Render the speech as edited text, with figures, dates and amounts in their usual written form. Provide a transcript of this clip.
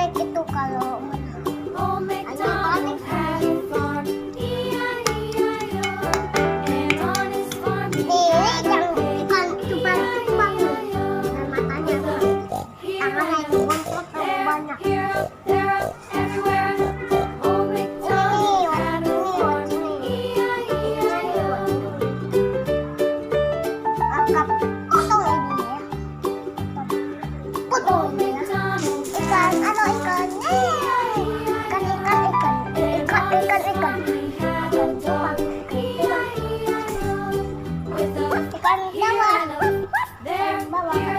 naik itu kalau menang. Old MacDonald had a farm, E-I-E-I-O. And on his farm he Nih, had a yang pig, ikan itu banyak banget. E-I-E-I-O. Dan matanya Here tangannya and itu rumput there, banyak. here up, there up, everywhere. Old MacDonald had a farm, E-I-E-I-O. Akap potong ini ya. Potong Old ini ya. MacDonald Ikan, ano ikan? Ikan, ikan, ikan. Ikan, ikan, ikan. had a dog, E-I-E-I-O. With a Ikan here bawah. and a there, Bawah. here